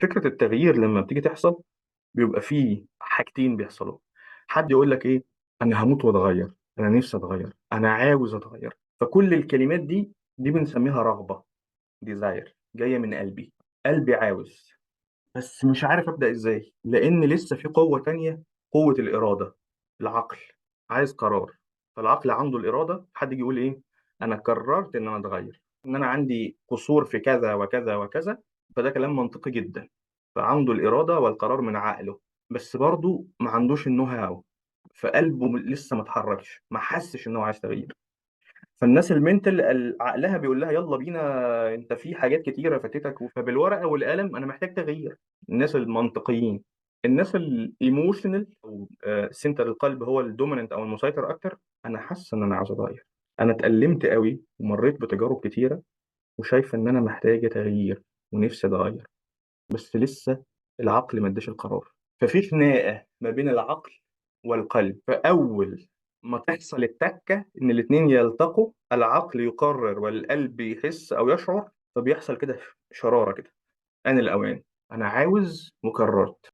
فكرة التغيير لما بتيجي تحصل بيبقى فيه حاجتين بيحصلوا. حد يقول لك ايه؟ انا هموت واتغير، انا نفسي اتغير، انا عاوز اتغير. فكل الكلمات دي بنسميها رغبه، desire، جاية من قلبي، قلبي عاوز، بس مش عارف ابدا ازاي، لان لسه في قوة تانية، قوة الاراده، العقل عايز قرار. فالعقل عنده الاراده، حد يجي يقول ايه؟ انا قررت ان انا اتغير، ان انا عندي قصور في كذا وكذا وكذا، فده كلام منطقي جدا. فعنده الارادة والقرار من عقله، بس برضه ما عندوش ال know how، فقلبه لسه ما اتحركش، ما حسش ان هو عايز تغيير. فالناس ال mental عقلها بيقول لها يلا بينا، انت في حاجات كتيرة فاتتك، فبالورقه والقلم انا محتاج تغيير. الناس المنطقيين. الناس ال emotional او center القلب هو ال dominant او المسيطر اكتر. انا حاسس ان انا عاوز اتغير، انا اتألمت قوي ومريت بتجارب كتيره، وشايفه ان انا محتاجه تغيير ونفسي اتغير، بس لسه العقل ما اداش القرار. ففي خناقه ما بين العقل والقلب. فاول ما تحصل التكه ان الاتنين يلتقوا، العقل يقرر والقلب يحس او يشعر، فبيحصل كده شراره كده. انا الاوان، انا عاوز وقررت.